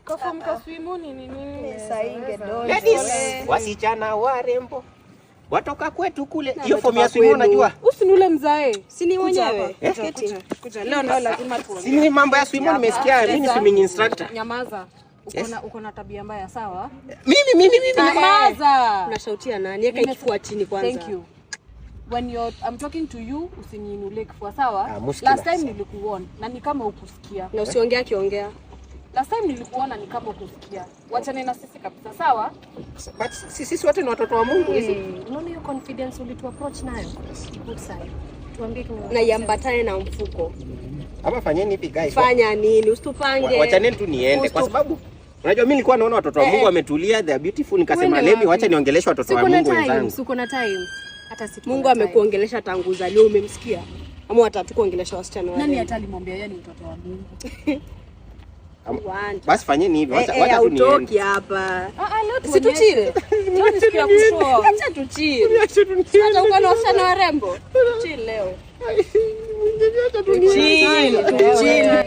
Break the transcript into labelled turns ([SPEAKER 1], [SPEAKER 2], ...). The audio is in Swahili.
[SPEAKER 1] Kaform kaswimu nini nini.
[SPEAKER 2] Ladies, wasichana warembo watoka kwetu kule. Hiyo fomu ya swimu unajua?
[SPEAKER 1] Usi ni ule mzae.
[SPEAKER 3] Si ni mwenyewe?
[SPEAKER 1] Kuja, kuja. Leo ndio lazima tuongee.
[SPEAKER 2] Si ni mambo ya swimu nimesikia, mimi ni swimming instructor.
[SPEAKER 1] Nyamaza. Uko na tabia mbaya, sawa?
[SPEAKER 2] Mimi.
[SPEAKER 1] Nyamaza.
[SPEAKER 3] Unashautia nani? Weka kifua chini kwanza.
[SPEAKER 1] Thank you. When you're I'm talking to you, usiniinulie kifua, sawa?
[SPEAKER 2] Ah, muskila.
[SPEAKER 1] Last time nilikuona na ni kama ukusikia.
[SPEAKER 3] Na usiongea akiongea.
[SPEAKER 1] Last time nilikuona ni kama ukusikia. Wachane na sisi kabisa, sawa?
[SPEAKER 2] But sisi wote ni watoto wa Mungu.
[SPEAKER 4] Unaona hiyo confidence ulitu approach nayo? Good side. Tuambie kama
[SPEAKER 3] Na iambatane na mfuko.
[SPEAKER 2] Ama fanyeni hivi guys.
[SPEAKER 3] Fanya nini? Usitupange.
[SPEAKER 2] Wachaneni tu niende kwa sababu unajua mimi nilikuwa naona watoto wa Mungu wametulia, they are beautiful, nikasema
[SPEAKER 4] Uende
[SPEAKER 2] lemi
[SPEAKER 4] wapi?
[SPEAKER 2] wacha niongeleshe watoto wa
[SPEAKER 4] Siko na
[SPEAKER 2] Mungu
[SPEAKER 4] time,
[SPEAKER 2] wenzangu.
[SPEAKER 4] siko na time. Hata si tuko
[SPEAKER 3] Mungu
[SPEAKER 4] na time.
[SPEAKER 3] amekuongelesha tangu uzaliwe, umemsikia? Ama watatu kuongelesha wasichana
[SPEAKER 1] Nani
[SPEAKER 3] wale?
[SPEAKER 1] hata alimwambia yeye ni mtoto wa Mungu?
[SPEAKER 3] Wanja.
[SPEAKER 2] Basi fanyeni hivi, wacha
[SPEAKER 3] Eh, eh,
[SPEAKER 2] wacha tu niende.
[SPEAKER 3] hautoki hapa.
[SPEAKER 1] Ah ah, leo
[SPEAKER 3] Si tuchill.
[SPEAKER 1] Leo ni siku ya kushow.
[SPEAKER 3] Acha tuchill. Hata uko na wasichana warembo. Chill leo. Chill. Chill.